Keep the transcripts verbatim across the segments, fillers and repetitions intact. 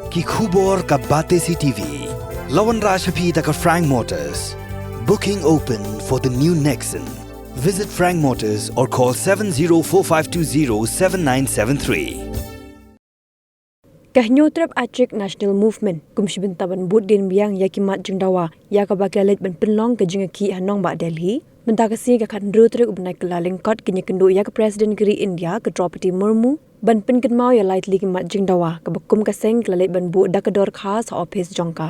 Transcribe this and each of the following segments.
Ki khubor ka Batesi T V. La wanrah sha phi da ka Frank Motors. Booking open for the new Nexon. Visit Frank Motors or call seven zero four five two zero seven nine seven three. Ka Hynñiewtrep Achik National Movement kum shi bynta ban bud dien biang ïa ki mat jingdawa ïa kaba ki la leit ban pynlong ka jingïakhih ha nongbah Delhi. Mynta ka sngi ka khathynriew tarik u bnai Kyllalyngkot kin ïakynduh ïa ka President ka ri India ka Droupadi Murmu ban pynkynmaw ïa lai tylli ki mat jingdawa kaba kum ka seng ki la leit ban buh da ka dorkhas ha ophis jong ka.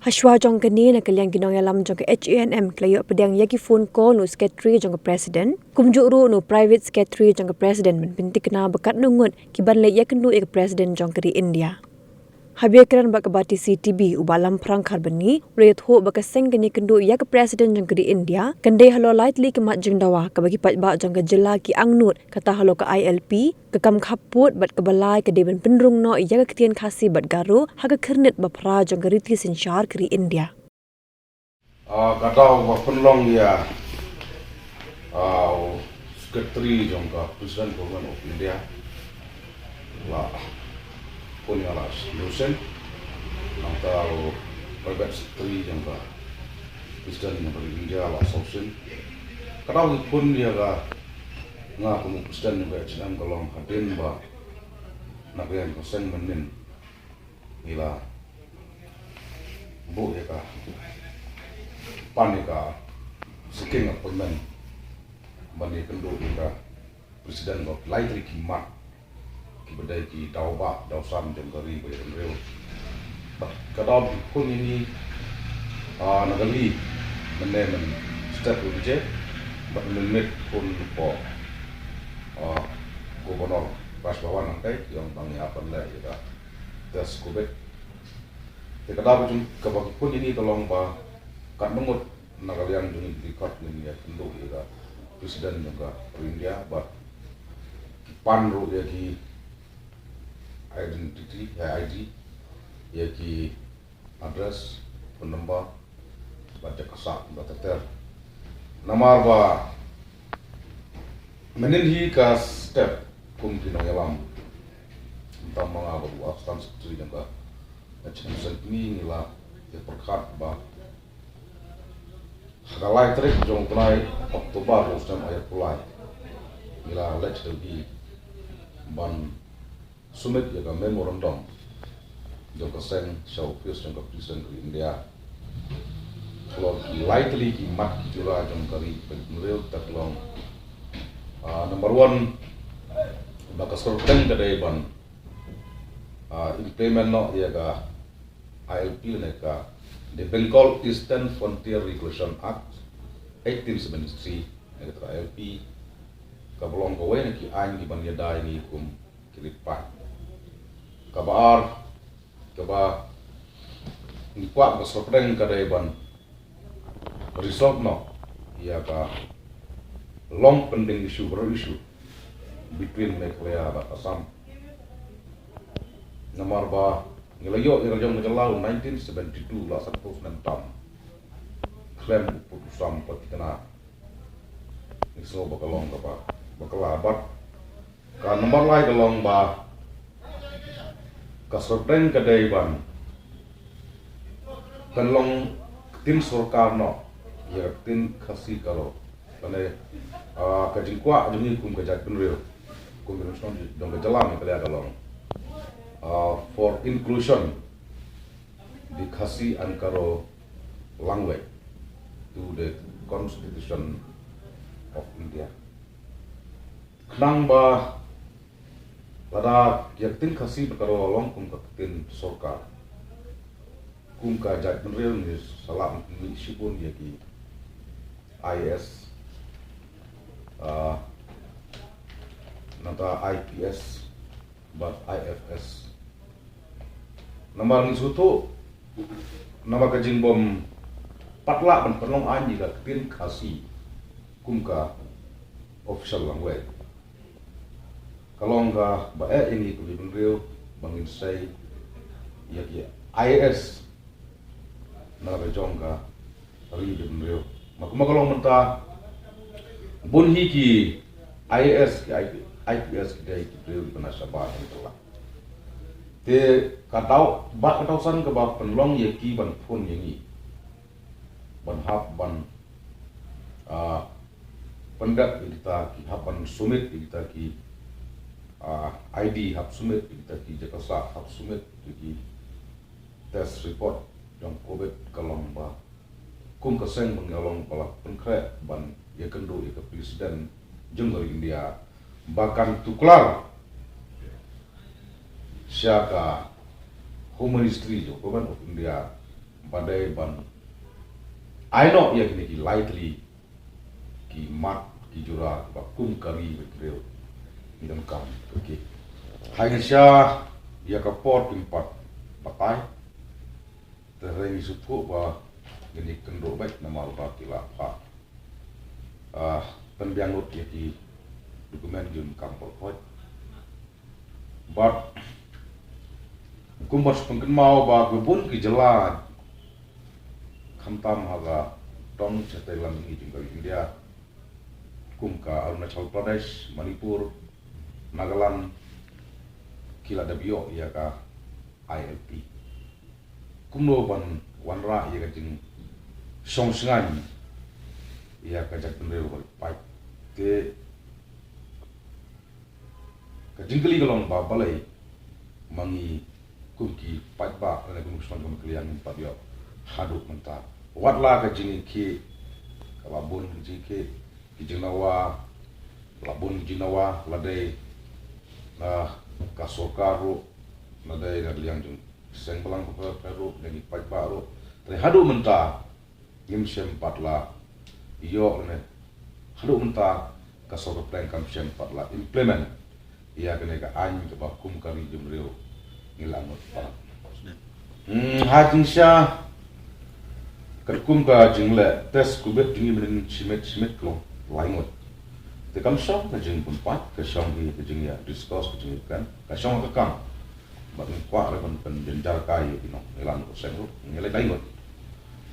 Hashwa jong kane, na ka liang ki nongïalam jong ka H A N M ki la ïoh pdiang ïa ki phone call na u Secretary jong ka President, kumjuh ruh na u Private Secretary jong ka President ban pynthikna ba katno ngut ki ban leit ïakynduh ïa ka President jong ka ri India. Haba ïakren bad ka Batesi T V, u Bah Lamphrang Kharbani u la ïathuh ba ka seng kan ïakynduh ïa ka President jong ka ri India kan dei halor lai tylli ki mat jingdawa kaba ki paidbah jong ka jylla ki angnud, kata halor ka I L P, ka kam khappud bad kaba lai ka dei ban pynrung noh ïa ka ktien Khasi bad Garo ha ka khyrnit ba phra jong ka riti synshar ka ri India. Ah, ka daw ba pynlong ïa, ah, u Secretary jong ka President Government of India la pun ïa la sien. Nangta u Private Secretary jong ka President jong ka India la sien. Ka daw ki pun ïa ka, nga kum u President jong ka H A N M ka long hadien ba na ka liang ka seng mynnin ngi la buh ïa ka, pan ïa ka seeking appointment ban ïakynduh ïa ka President bad lai tylli ki mat kiba dei ki daw bah daw san jong ka ri bad ïa ka briew. Bad ka daw ki khun ïa ngi, ah, na ka liang mynne mynstep u je bad mynmiet khun ko, ah, Governor Raj Bhavan nangtai ki ong ba ngi hap ban leh ïa ka test covid. Te ka daw ka jong kaba ki khun ïa ngi ka long ba katno ngut na ka liang jong ngi ki kot ngin ïakynduh ïa ka President jong ka India bad ki pan ruh ïa ki identity, ïa I D, ïa ki address, phone number bad ïa ka sah bad ter ter. Namar ba mynnin hi ka step kum ki nongïalam, mynta ma nga bad u Assistant Secretary jong ka H A N M Seng Kmie ngi la ïa pyrkhat ba ha ka lai tarik jong u bnai October u snem arhajar arphew lai ngi la leit sha Delhi ban submit ïa ka memorandum jong ka seng sha ophis jong ka President ka India. Halor ki lai tylli ki mat ki jura jong ka ri bad bynriew, ta ka long, ah, number one, ba ka sorkar ka dei ban, ah, implement noh ïa ka I L P ne ka The Bengal Eastern Frontier Regulation Act eighteen seventy-three ne ka I L P, kaba long kawei na ki aiñ kiban ïada ïa ngi kum ki ri paid. Kaba ar, kaba ngi kwah ka sorkar ka dei ban resolve noh ïa ka long pending issue, border issue between Meghalaya bad Assam. Namar ba ngi la ïoh ïa ka jong ka jylla u nineteen seventy-two, la san phew snem tam. Khlem u pud u sam pat thikna. Ngi sngew ba ka long kaba, ba ka la bad. Ka number lai ka long ba ka sorkar ka dei ban pynlong ktien sorkar noh ïa ka ktien Khasi Garo. Lane, ah, ka jingkwah jong ngi kum ka jaitbynriew, kum ka nation jong ka jylla Meghalaya ka long, ah, for inclusion the Khasi and Garo language to the Constitution of India. Khnang ba lada ïa ka ktien Khasi bad Garo long kum ka ktien sorkar, kum ka jaitbynriew ngi sa lah ban pynmih shibun ïa ki I A S, ah, nangta I P S bad I F S. Namar ngi sngewthuh, namar ka jingbym pat lah ban pynlong aiñ ïa ka ktien Khasi kum ka official language, ka long kaba eh ïa ngi kum ki bynriew ba ngin sei ïa ki I A S na la ka jong ka ri bad bynriew. Ma kumba ka long mynta, bun hi ki I A S, ki I P S, ki dei ki briew kiba na shabar jong ka jylla. Te ka daw, ba ka daw san kaba pynlong ïa ki ban phone ïa ngi, ban hap ban, ah, pyndep ïa kita ki, hap ban submit ïa kita ki, ah, I D, hap submit ïa kita ki jaka sah, hap submit ïa ki test report jong covid ka long ba kum ka seng ba ngi la long ba la pynkhreh ban ïakynduh ïa ka president jong ka ri India ba kan tuklar sha ka Home Ministry jong ka Government of India ba dei ban ai noh ïa kine ki lai tylli ki mat ki jura ba kum ka ri bad ka briew ngi donkam. Okay. Hynrei sha ïa ka por kim pat batai. Te hynrei ngi sngewthuh ba ngin ïakynduh beit namar ba ki la phah, ah, pynbiang lut ïa ki document jong ka Kam Pyrthei. Bad kum ban sa pynkynmaw ba ki bun ki jylla khamtam ha ka dong shatei lam mihngi jong ka India, kum ka Arunachal Pradesh, Manipur, Nagaland, ki la dep ïoh ïa ka I L P. Kumno ban wanrah ïa ka jingsngewsih ïa ka jaitbynriew bad paid. Te ka jingkylli ka long ba balei ma ngi kum ki paidbah lane kum ki shnong jong ka liang ngim pat ïoh haduh mynta. Wat la ka jingïakhih, ka la bun ka jingïakhih, ki jingdawa, la bun ki jingdawa, la dei na ka sorkar ruh, la dei na ka liang jong seng balang pyrthei ruh, na ki paidbah ruh. Te haduh mynta ngim shym pat la ïoh lane haduh mynta ka sorkar pdeng kam shym pat la implement ïa kane ka aiñ kaba kum ka ri jong ka briew ngi la ngut palat. Hmm, ha jingshisha katkum ka jingleh test covid jong ngi mynhynnin shimet shimet ka long lai ngut. Te kam shong ka jingpynpaw, ka shong hi ka jingïa discuss, ka jingïa plan, ka shong ka kam. Bad ngi kwah ruh ban pynjynjar kai ïa ki nong, ngi la ngut seng ruh, ngi la dang ngut.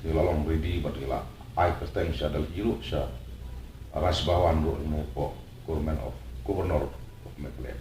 Ngi la long ready bad ngi la ai kyrteng sha Delhi ruh, sha Raj Bhavan ruh, ngi hapoh Government of, Governor of Meghalaya.